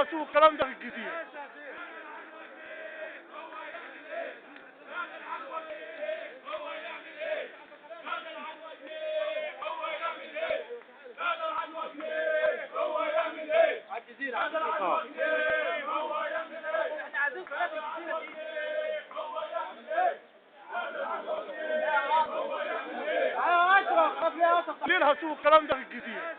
هتشوفوا الكلام ده في الجزيرة. ليه هتشوفوا الكلام ده في الجزيرة.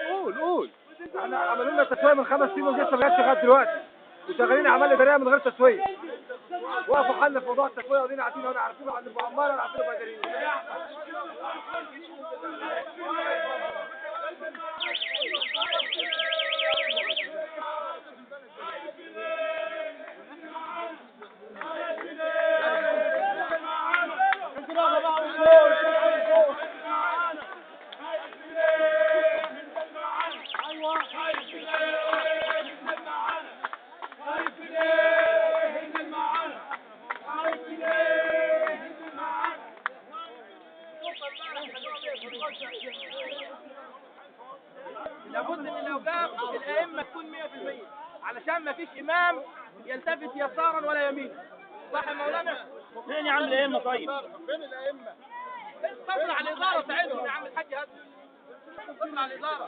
قول قول. احنا عملوا لنا تسويه من 5 سنين ولسه ما جاتش لغاية دلوقتي، وشغالين اعمال ادارية من غير تسويه. وقفوا حالنا في موضوع التسوية وادينا عارفين ولا عارفين عند ابو عمار ولا عارفين بدريين. لابد من الاوقاف الائمة تكون 100% علشان ما فيش امام يلتفت يسارا ولا يمينا. صح يا مولانا؟ فين يا عم الائمة؟ طيب فين الائمة؟ اتصل على الادارة بتاعتهم يا عم الحاج هات، اتصل على الادارة.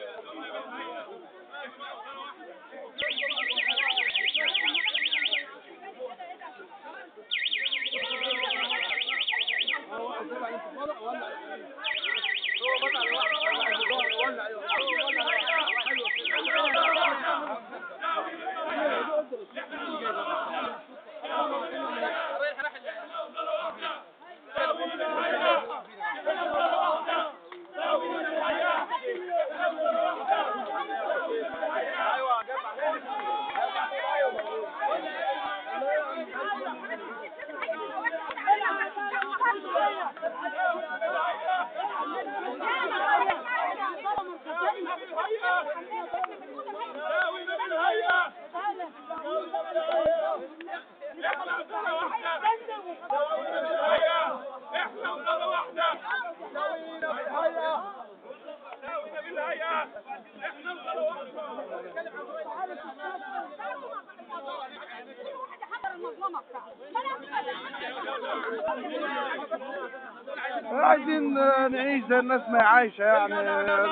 عايزين نعيش زي الناس ما عايشه، يعني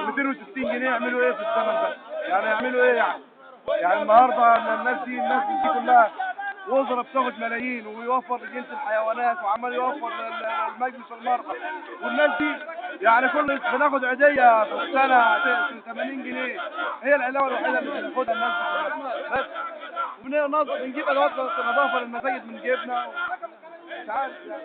260 جنيه يعملوا ايه في الزمن ده؟ يعني يعملوا ايه يعني؟ يعني النهارده الناس دي كلها وزراء بتاخد ملايين ويوفر لجنس الحيوانات وعمال يوفر لمجلس المرأة، والناس دي يعني كل بناخد عيدية في السنة 80 جنيه، هي العلاوة الوحيدة اللي بناخدها الناس دي بس، وبنجيب أدوات نظافة للمساجد من جيبنا، مش عارف يعني.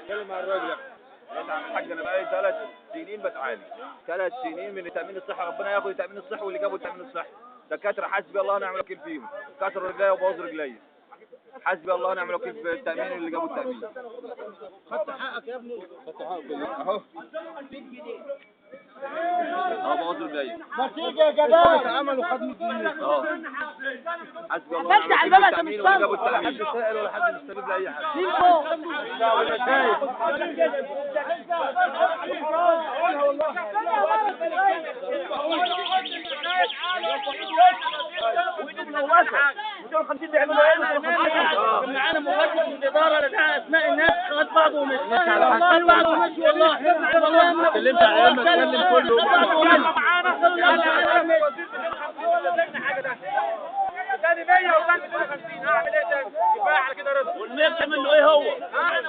اتكلم مع الراجل يا عم الحاج، انا بقالي 3 سنين بتعالج، 3 سنين من التأمين الصحي، ربنا ياخد التأمين الصحي واللي جابوا التأمين الصحي، دكاترة حسبي الله ونعم الوكيل فيهم، كسروا رجليا وبوظوا رجليا. حسبي الله ونعم الوكيل في التأمين اللي جابوا التأمين. خدت حقك يا ابني، خدت حقك اهو. اهو بوظوا الباقي. ما تيجي يا جبال. عملوا خد 100 جنيه. حسبي الله ونعم الوكيل في التأمين واللي جابوا التأمين. ولا حد سائل ولا حد مستفيد لأي حاجة. قولها والله. معانا مهندس من الإدارة لدعاء أسماء الناس خد بعضه ومشي، خد بعضه ومشي والله. والله ما اتكلمت على ما اتكلم كله. تاني 100 وكان 250 هعمل ايه تاني؟ كفاية على كده رضا. والمية بتعمل له ايه هو؟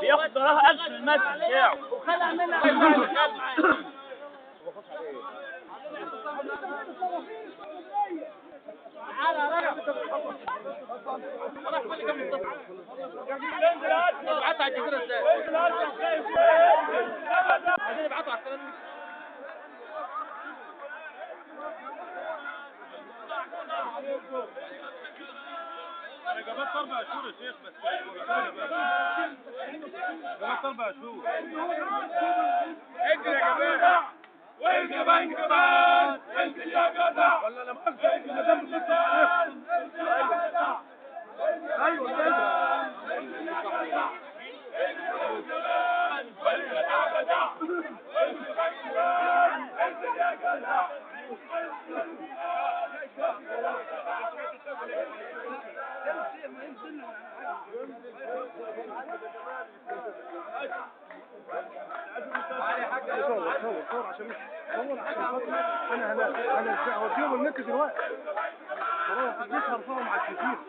بياخد وراها 1000 المتر بتاعه. وخلع منها. تعالى يا راجل. خلاص كل كام مصطفى. ابعتها على الجزيرة ازاي؟ عايزين نبعته على الكلام. انا جابت 4 شهور يا شيخ، بس جابت 4 شهور. انزل يا جماعة، والجبان كمان، انزل يا جدع. ولا لا مؤاخذة المدام بتطلع عليكم. ايوه كده. انزل يا جدع، انزل يا جدع، والجبان كمان، انزل يا جدع. صور صور عشان صور عشان خاطر انا هناك، انا ازاي هوديهم المركز دلوقتي. خلاص البيت هرفعهم على الجزيرة.